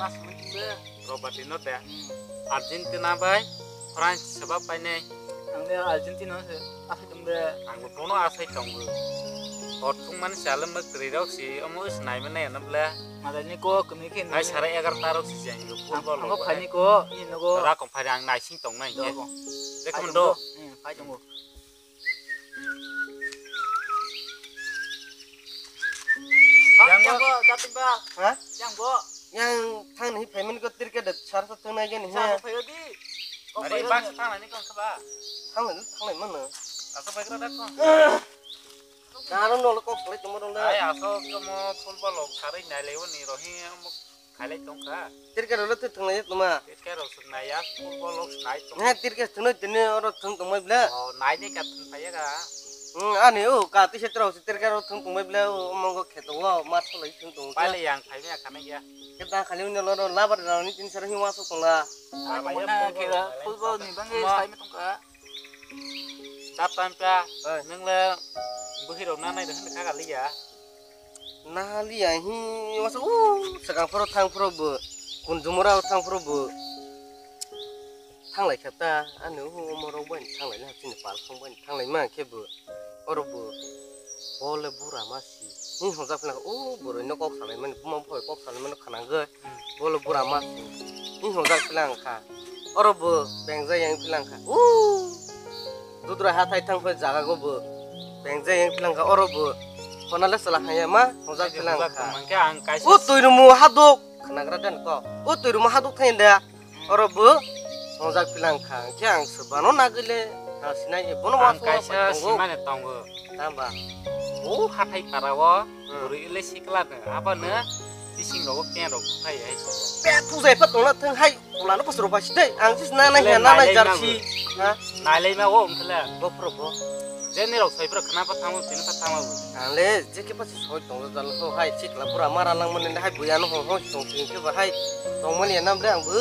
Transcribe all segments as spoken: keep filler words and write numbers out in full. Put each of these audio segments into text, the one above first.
Mas mungkin de. Robert Dino de. Hmm. Argentina bai France seba painai. Ang de Argentina se asai tong de. Ang bo bono asai tongo. Hor thung mani chala mak twi rok si omo is nai mani ano ble. Madai ni ko kumi khe. Ai sara egar ta rok si jeng yo football. Ang ko phai ni ko, ni no go. Ra kong phai ang nai sing tong nai. Do ko. De phai kom tong do. Hmm, phai tong go. Yang bo, Jatin ba. Ha? Yang bo. Yang thang ni phai mani ko tirke de sar sa thang nai gani he. Sa phai di. Ari bak sa thang ni kon sa ba. Thang ni thang ni mano. Asa phai kra da kon. Naro no lo kok khlai tongma rong da. Ai aso komo football lok sarai nai lewo ni rohi. Khailai tongkha. Tirke rok le twi thwnglai tongma. Tirke rok swk naiya, football rok swk nai tong. He tirke thwngno tini oro thwng tongmai ble. Oh, nai de ka thwng phaiya ga. Hmm, ani o ka twi se trok tirke rok thwng tongmai ble, o mongo kheto o ma tholai thwng tong. Paile yang phai ya khana ya. Khe da khali unya loro labar rani tin sar hi wa sok tongla. Ai, mona khe football ni bangwi sai ma tongkha. Tap time pa, nang le bwkhwi rok na nai de khana kha ga liya. Nahaliya hi masa o swkang phoro thang phoro bo kunjumura thang phoro bo thanglai kha ta ani o morok bai thanglai na chini pal khong bai thanglai ma khe bo oro bo bole bura ma si hi hojak phela o boroi no kok salai mani buma boi kok salai mani khanang goi bole bura ma si hi hojak phela ang kha. Oro bo bengjak yang philangkha. Uu! Dudra hathai thang phai jaga go bo bengjak yang philangkha. Oro bo khona le sala haya ma hojak philangkha. Mangkhe ang kaisa. O twi rumu haduk khnagra den ko. O twi rumu haduk thain da. Oro bo hojak philangkha. Khe ang sebano nagile ha sinai bono ma ang kaisa simane tongo. Tamba. O hathai para o. Hmm. Bwrwi le sikla no, abo no bising rogo pen rok bukhai hai. Pen thujai pha tongna thang hai, pula no bosoro bai sidai. Ang jis na na le hiya na na nailai jarsi. Mago. Ha? Nailai mago, umthle. Gopro bo. Jeni rok soi pro khna pa thango, tini pa thango. Ang le je ke pa soi tong jal ho hai, sikla pura mara lang mani hai buya no ho ho tong tini ke ba hai. Tong mani nam le ang bu.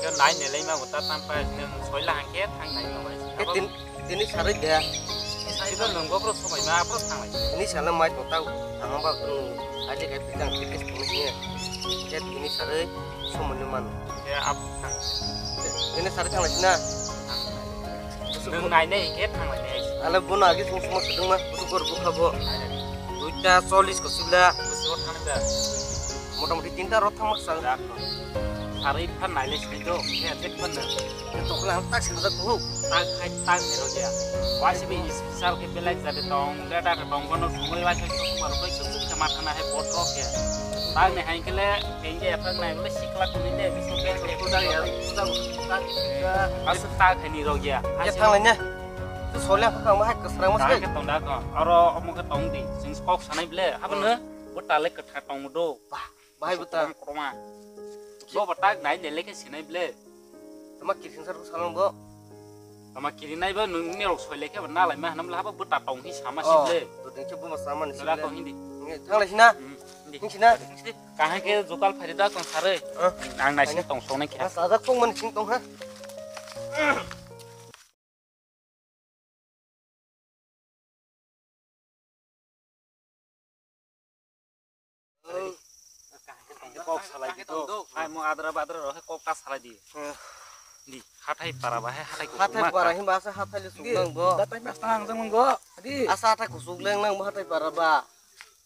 Ke nai ne lai mago ta tam pa, soi la hangke thang nai mago. Ke tin Tini sarui de. Sida nunggo bro somai ma bro thanglai. Tini sala mai tong tau. Ama ba tong aje kai pitang titis tong ni. Je tini sarui somai ni man. Je ap. Tini sarui thanglai sina. Nung nai nei ke thanglai nei. Ala bono agi sung suma sedung ma. Butu gor bukha bo. Duita chollis ko sibla. Busi bo thang da. Mota moti tinta rot thang mak sal. Sarui phan nai le sini do. Ke tek phan da. Tokla ang tak sini tak tuh. Tak hai tak ni rojak. Wasi bi special ke belai jadi tong, leda ke tong kono sumui wasi sumui rok ke sumui ke mata na hai bot rok ke. Tak ni hai kele, kengge ya tak nai bole sikla kuni de, bisu ke ke. Kuda ya, kuda kuda. Mas tak hai ni rojak. Ya thang lainnya. Tu soleh aku kamu hai keserang mas. Tak ke tong da ko. Oro omo ke tong di. Sing kok sanai bele. Apa ne? Bota le ketha tong do. Bah. Bahai bota. Korma. Bo bota nai ne leke sinai ble. Tama kirsing sar salang bo. Tama kiri nai ba nung ni rok soi leke ba nalai ma hanam la ba bota tong hi sama si ble. To ding che bo ma sama ni si ble. Tong hindi. Thanglai sina. Hindi. Sina. Kahai ke jokal phari da kon sare. Ang nai sing tong song nai khe. Sa da kong man sing tong ha. Kok salai di to. Hai mo adra badra rohe kok ta salai di. Di hathai para ba hai hathai ko. Hathai para hin ba sa hathai le suk nang bo. Datai mas tang jang nang go. Di. Asa hathai kusuk leng nang bo hathai para ba.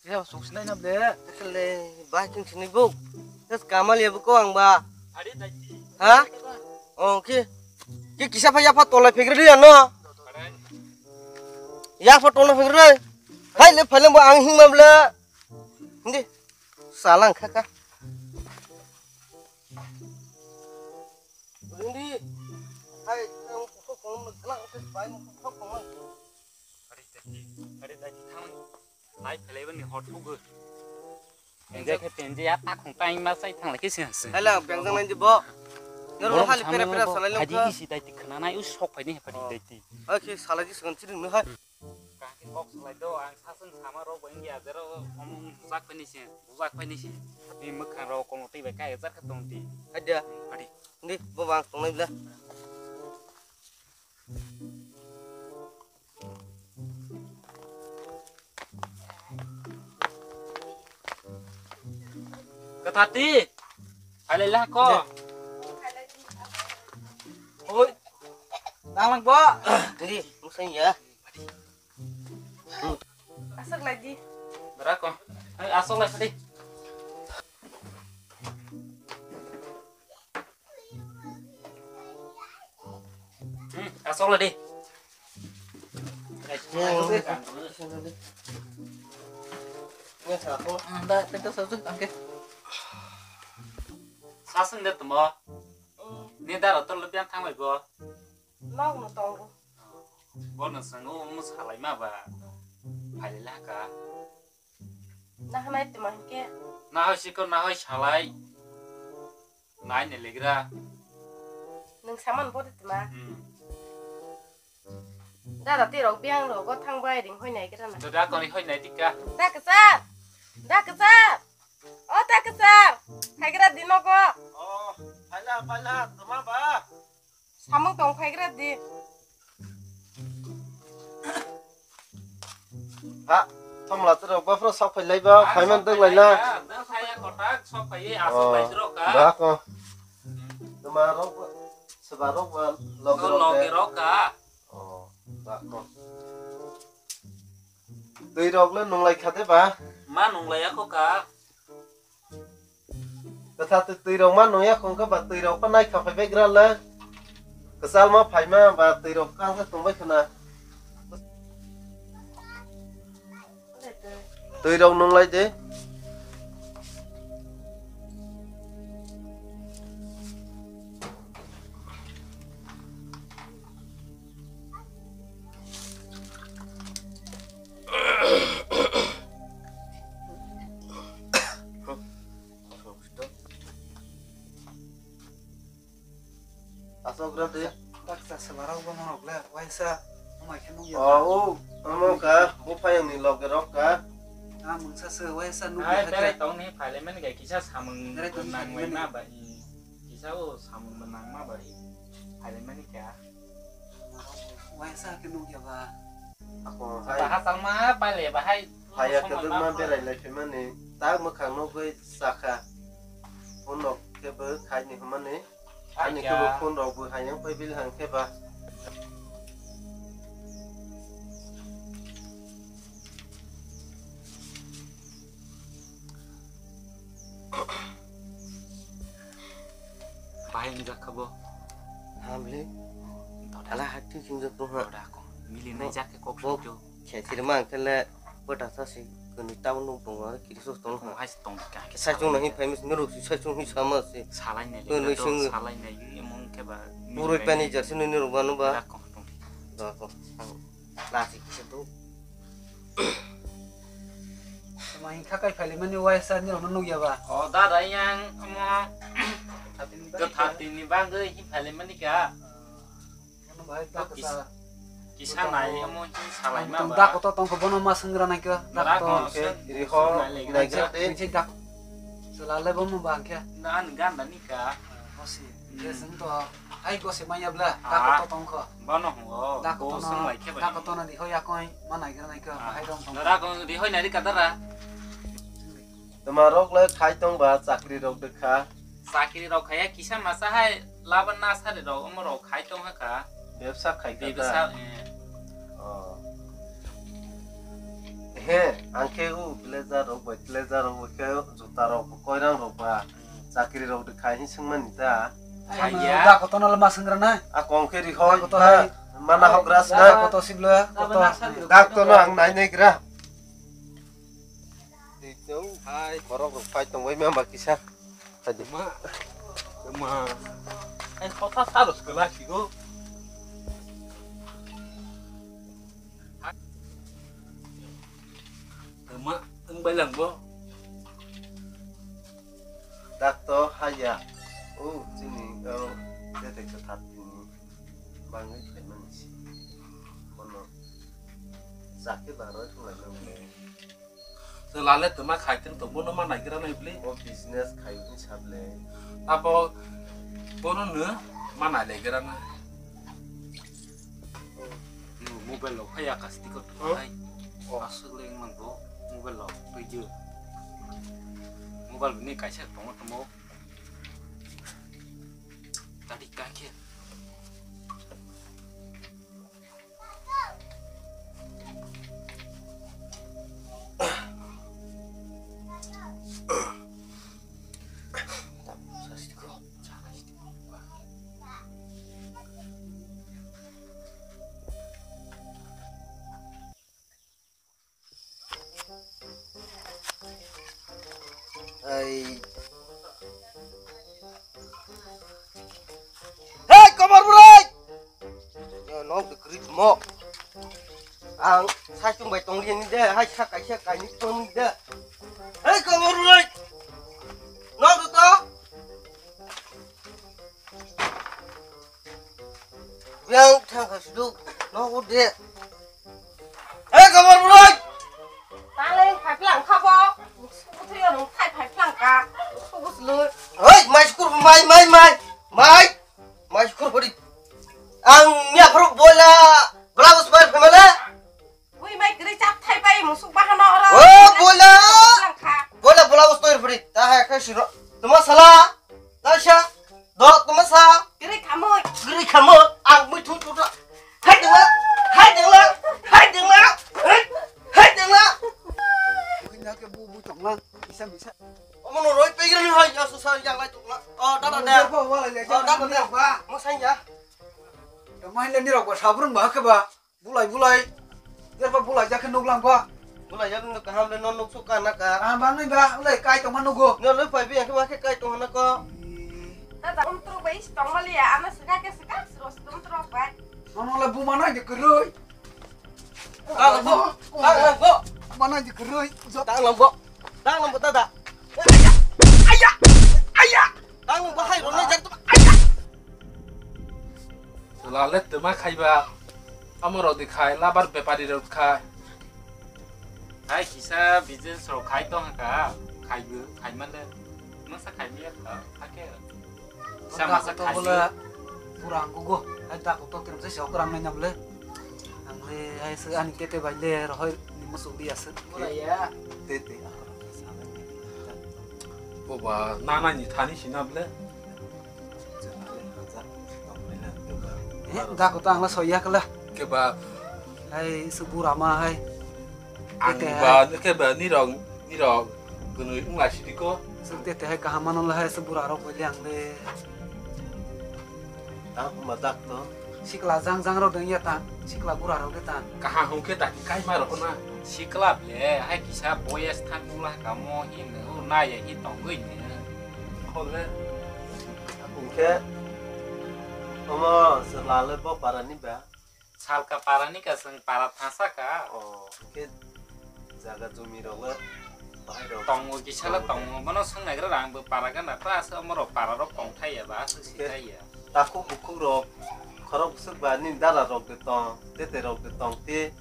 Ya suk sinai na ble. Kale ba king sini bo. Tes kamal ya bo ko ang ba. Ha? Oh ki. Ki kisa pha ya pha tolai phegre di ano. Ya pha tolai phegre. Hai le phai le bo ang hing ma ble. Hindi. Salang kha kha. Hindi. Hai ang ko ko ma kala ko bai mo ko ko ma. Ari dai, ari dai thang. Nai phelai bani hot thugo. Enje khe tenje ya ta khong tai ma sai thang lai khe se se. Hala pengjang nai bo. Noro hali pera pera salai lo. Hadi kisi dai ti khna nai u sok phai ni hepadi dai ti. Oke salai ji song chiri no hai. Kahke kok salai do ang sasung sama rok bo india jero omong bujak phai ni se, bujak phai ni se. Ni mukha rok kono tei bai kai jar kha tong ti. Adia. Hadi. Ni bo bang tong nai bla. Kathati. Khalai la ko. Oi. Nang lang bo. Diri, musang ya. Asok lagi. Berako. Asok lagi. Hmm, asok lagi. Sasung de tamo. Ni daro tolo biang thang bai bo. Nok no tongo. Bono sango omo salai ma ba. Phailai la ka. Nahanai tuma hinkhe. Nahoi siko nahoi salai. Nai ne legra. Nung saman bodo tuma. Hmm. Dada tirok biang rogo thang bai ring hoi nai gra na. Dada koni hoi nai tika. Da kasa. Da kasa. O da kasa. Hai gra di nogo. O, phaila phaila tuma ba. Samung tong phaigra di. Ha, thomla tero bafro sok phai lai ba, phaiman dang lai la. Dang phaiya kotak sok phai asok lai tero ka. Ba ko. Tuma rok ba, seba rok ba, logi rok de. Logi rok ka. Oh, ba ko. Twi rok le nung lai kha de ba? Ma nung lai ako ka. Kwtha twi, twi rok ma nung ya khong khe ba twi rok pha nai kha phai bai gra le. Kwchal ma phai ma ba twi rok kang khe tong bai khna. Twi rok nung lai de. Asok gra de. Taksa sebarok bo norok le waisa amai khe nukya. Oh, oh, omo ka, buphayang ni loge rok ka. Ah, mungsa se waisa nukya. Ai, tere tong ni phaile mani ga kisa samung nang mai ma ba i. Kisa o samung nang ma ba i. Phaile mani kya. Waisa khe nukya ba. Ako hai. Bahai talma paile bahai. Haya kwdwkma berai lai phaimani tak mwkhang nugwi chakha. Phone rok khe bo khaini hwnmani. Ani khe bo phone rok bo hayang phai bili hang khe ba. Bahai wngjak kha bo. Hamle. Ala hati singjak tong ha. Mili nai jak khe kok sujok. Khe sirma ang khe le bwta sa si kwnwi tabuk nuk tongo, kiri sus tongo. Hai se tong ka. Sai chung nahi phai mis nuruk si sai chung hi sama si. Salai nai. Kwnwi sung. Salai nai emon khe ba. Puroi pani jar si nuruk manu ba. Ko tong. Da ko. Lasi kisa tu. Tama hingkha kai phaile mani waisa ni rokno nukya ba? O dada yang omo. Kwthatini bagwi hi phaile mani ka? Ano bahai da kisa nai omo hi salai ma ba. Da koto tongkho bono ma swngra nai ka. Da koto. Riho nai gra te. Dak. Sela le bomo ba hingkhe. Na an ganda ni ka. Hosi. Jeswng to. Hai gose manya bla, ah, da koto tongkho. Bono hongo, da koto no, da koto no rihoi yakoi, ma naigra naikha, ah, bahai dong tongkho. Dara ko rihoi nari ka dara. Tuma rok le khai tong ba chakri rok dekha. Chakri rok khaya kisa masa hai laban na sari rok omo rok khai tong ha ka. Bebsa khai ka da. Bebsa, eh. Oh. He, ang khe u blazer rok bai, blazer rok bai khe juta rok koirang rok ba. Chakri rok de khai hin swngmani ta. Khaiya. Da koto no ma swngra nai. A kong khe ri hoi. Da koto hai. Mana hok ras na. Da koto siblo. Koto. Dak to no ang nai nai gra. Di chau hai. Borok rok phai tong bai ma ba kisa. Hai di. Ma. Ma. Ai kotha saros kala sigo. Ma, ang bai lang bo. Dakto haya. O, chini, o, tete kwthar tini. Bangwi phaimani si. Bono. Jakhe baroi thunglai nang le. Lale tuma khai tong to bono ma naigra nai bli. O business khai ni sable. Abo bono no ma nai legra na. Mobile lo phai ya ka sticker to hai. Aswk le mang bo mobile lo twi je. Mobile ni kaisa tongo tomo. Adi kake. Ai. Hei, komor bwrwi! Yo, nok de kri mo. Ang saichung bai tong liya ni de, hai sa kaisa kaini tong ni de. Hei, komor bwrwi! Nok de to? Yang thang ka suduk, nok de. Hei, komor bwrwi! Talai phai phlang kha bo. Sugu thwi ang phai phai phlang ka. Sugu sulu. Hei, mai sukur mai, mai, mai. Mai. Mai sukur bwrwi. Ang ni aphuru bola. Bla bus bai phai male. Ui mai kri chap thai bai musuk bahano oro. O bola. Phlang kha. Bola, bola bus toi bwrwi. Ta hai khai siro. Tuma sala. Laisa, do, tuma sa. Giri khamoi. Giri khamoi, ang mui thu thu thu. Hai dengla, hai dengla, hai dengla, hai, hai dengla. Buina ke bu bu tongla, isa misa. Omo no roi pegrani hai, ya susa yang lai tongla. Oh, dada ne. Jerpa wala le, oh, dada ne. Ba. Mo sai ya. Mai le ni rok ba sabrung ba ke ba. Bulai, bulai. Jerpa bulai jakhe nuklang ba. Bulai jak nuk kaham le non nuk suk ka na ka. Kaham bang nai ba, ulai kai tongma nugo. No lui pai bi akhe ba khe kai tong na ko. Tata umtruk bai is tong mali ya, ama saka ke saka, siro siro umtruk bai. Nono le buma nai de kwrwi. Tang lang bo, tang lang bo. Buma nai de kwrwi. Tang lang bo, tang lang bo tata. Aya, aya, aya. Tang lang bo hai ro nai jak tu. Aya. Chwla le twma khaiba, omo rok de khai, labar bepari rok khai. Hai kisa business rok khai tong kha, khaibo, khai male. Masa khai maya kha, hakhe. Kisa masa khai. Bole pura ang kugo, hai da ko to kirim se sok rang nai nam le. Ang le hai se ani tete bai le rohoi ni musuk di asuk. Bole ya. Tete. Boba, nana ni thani sinam le. Eh, da ko ta ang la soya kala. Keba. Hai, subura ma hai. Ang ba, keba nirok, nirok, gunui wngla sidi ko. Suk te te hai kaham mano la hai subura rok bai liang le. Dak ma dak to. Sikla jang jang rok deng ya ta. Sikla bura rok de ta. Kaham hung khe ta kai ma rok na. Sikla ble, hai kisa boyes thang bula kamo hin, u naya hi tongoi ne. Hole. Hingkhe omo chwla le bo para ni ba? Salka para ni ka, chwng para thangsa ka. Oh, hingkhe jaga jumi rok le bahai rok tongo, kisa le tongo, bono swng naigra rang bo para gana ta, aswk omo rok para rok tong thai ya ba, aswk si thai ya. Takhuk bukhuk rok khorok swk ba nini dala rok de tong, tete rok de tong te.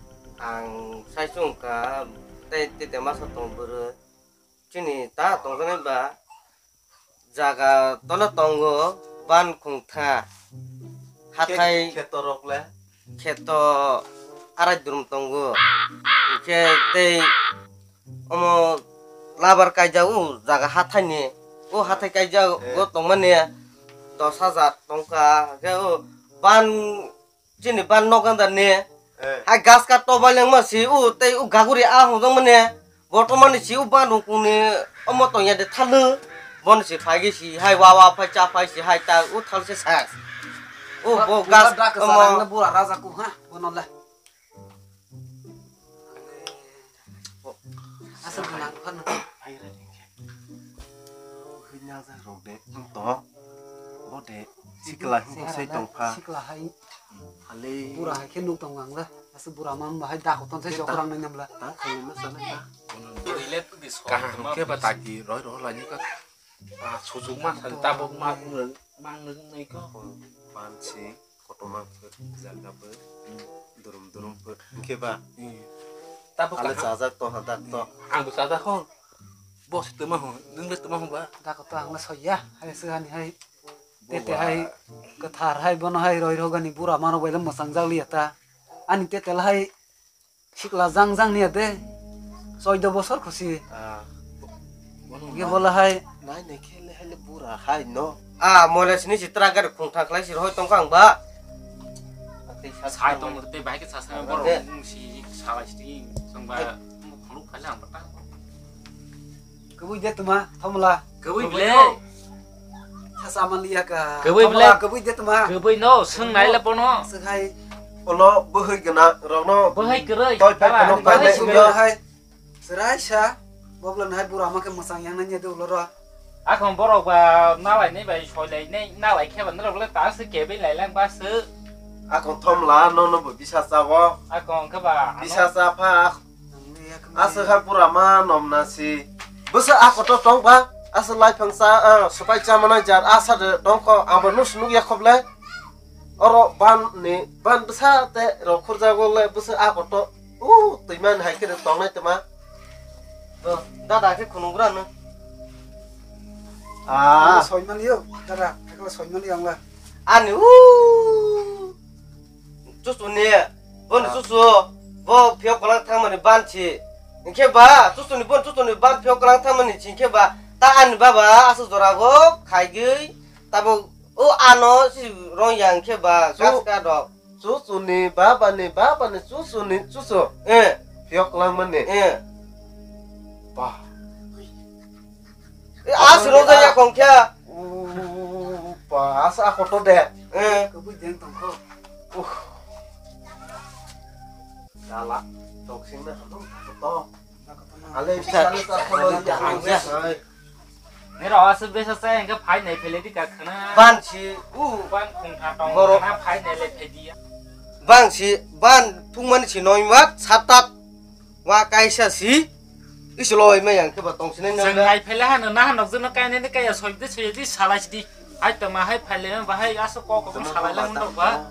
Ang sai chwng ka tei tete masa tong bwrwi. Chini ta tongjaknai ba jaga tola tongo ban khungtha. Hathai khe-, kheto rok le? Kheto arai drum tongo. Hingkhe tei omo labar kaijak o jaga hathaini. O hathai kaijak o tongmani dos hajar tongkha. Hingkhe o ban Chini ban nok ganda ni. Eh. Hai gas ka tobai lengma si u tei u gaguri a hwnjak mani. Botomani si u ban rukung ni omo tongya de thalu. Bon si phai gi si hai wa wa phai cha phai si hai ta u thal se sa. U bo gas dak omo. Sarang le bura raja ku ha bono le. Asal gwnang phano. Hwinajak rok de wng tong. Bo de sikla hwnkhe sai tong pha. Sikla hai. Hali. Bura hai khe nuk tong ang da. Asal bura man ba hai da koton sai jok rang nang namla. Ta khali ma sana ta. Kaham khe ba taki roi roi lani ka. Ah, sujuk ma sa tabok ma nung mang nung nai ko. Pansi. Kotorma phwt, jaga phwt, durum durum phwt, hwnkhe ba? Hmm. Tabuk ale kaham. Chajak tongha dak to. Hmm. Angbo chajak kho. Bo se tongma hwn, nwng le tongma hwn ba? Dak to ang le soya, hai se hani hai. Bo tete ba. Hai, kwthar hai, bono hai, roi rogani bura mano bai le mwchang jak liya ta. Ani tete le hai, sikla jang jang niya de. Choido bosor khusi. Ah. Bo-, bo Hingke bola hai. Nai nai khe le hai le bura hai no. Ah, mole sini si tra gari khung thang khlai si roi tong kang ba. Sai tong te bai ke sa sa Ang boro de. Mung si sala si tong ba. Khuluk khala ang bata. Kwbwi de tuma, thomla. Kwbwi ble. Sasa man liya ka. Kwbwi ble. Thomla, kwbwi de tuma. Kwbwi no, swng nai le bono. Swng hai. Olo bwhwi gwnang rokno. Bwhwi kwrwi. Toi pai Tara, phano kwbwi pai nai kwbwi. Sugya. Hai. Swrai sa. Bobla nai bura ma khe mwsang yang nanya de ulo ro. Akon borok ba nalai nai bai soi lai nai, nalai khe ba norok le ta se kebwi lai lang ba se. Akon thomla no no bo bisa chago. Akon khe ba ano. Bisa cha pha. Aswk ha bura ma nom na si. Bwsa a kotor tong ba. Aswk lai phang cha, ah, swpai cha manai jar. Asa de tong kho. Ang bo nus nuk ya khop le. Oro ban ni, ban bwsa te rok khurjago le bwsa a kotor. U, twi man hai khe tong nai tma. Do, dada khe khunung gra no. Ah. Soi man yo, dada, ekla soi man yo ang la. Ani u. Chuchu ni, bo ni Ah. chuchu, bo phiyok kolang thangmani ban si. Hingke ba, chuchu ni, bo ni chuchu ni ban phiyok kolang thangmani si hingke ba, ta ani baba aswk jora go khaigwi, tabo o ano si rong yang hingke ba, Chu- gas ka dok. Chuchu ni, baba ni, baba ni, chuchu ni, chuchu. Eh. Phiyok kolang mani. Eh. Ba. Eh, aswk rong jaya kong kya. U, ba, asa a kotor de. Eh. Kwbwi deng tong kho. Uh. Dala, toksing na hano, to. Ale, Sa-, sale ta sa-, kholo sa-, ya, sa-, ya. Nero aswk besa sa, engka phai nai phele di ka khana. Ban si, u. Ban khung tha tong Boro. Khana phai nai le phai di ya. Bang si, ban thung mani si noi mat, satat. Wa kaisa si. Isi loi ma yang khe ba tong sinai na. Jeng nai phele hano na hanok jono kainai ni kaya soi de soi di salai si di. Hai tama hai phele ma bahai aso kok kok salai lang dok ba.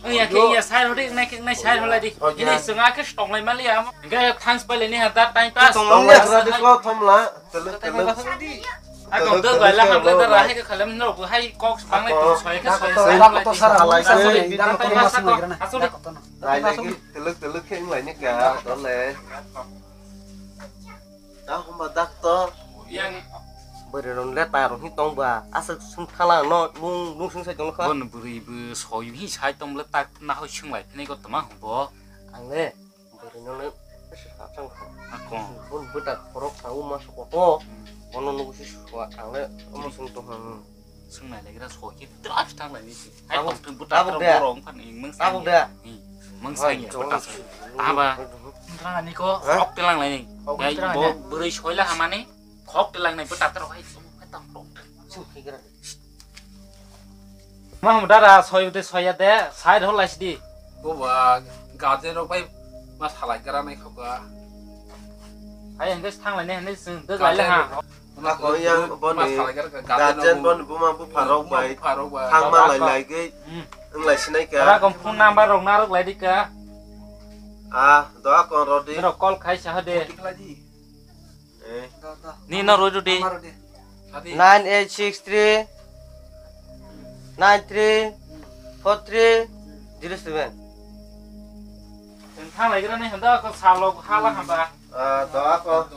Ang ya khe ya sai hori nai khe nai sai holai di. Ini senga khe stong lai mali ya. Enggak ya thanks pale ni hata time pass. Tong lai hata di ko thom la. Telek telek. Ako dok bai la ham le da ra hai khe khalem no hai kok bang lai tu soi khe soi. Ako to sara lai khe. Asuli. Nai lagi teluk teluk khe wng lai ni ka dole. Da homa doctor. Yang bwrwi rok le ta rok hi tong ba aswk sung thala no nung nung sung sai tong kha. Bon bwrwi bw soi hi sai tong le tak na hoi sung lai phini ko tma hwn bo. Ang le bwrwi no le sa chang kha. Ako. Bon bwta khorok sa u ma su ko to. Bono nugu si su ang le omo sung tong hwn. Sung nai legra soi khe tras thang lai ni si. Hai tabuk, tong thung buta tabuk thang de. Borok wng phan ing mung tabuk sang de. Ing mung sang ya buta sang. Taba. Nang ani ko hok telang lai ni. Hok telang bo ya. Bwrwi soi la hamani. Hok telang nai buta tro hai sung hai tong tong. Sung khe gra. Ma hum dara soi de soi ya de side hol lai si di. Bo ba garden rok bai ma salai gra nai khoka. Hai hende thang lai ni hende sung de lai le ha. Ako yang boni guardian boni buma bupha rok bai thangma lai lai gwi wng lai sinai ka. Ora kom phone number rok narok lai di ka. Ah, do ako rodi. Rok call khai sa hade. Eh. Ni no roi rodi. Nine eight six three nine three four three zero seven. Thang lai gra nai handa ko salok hala handa. Ah, do ako.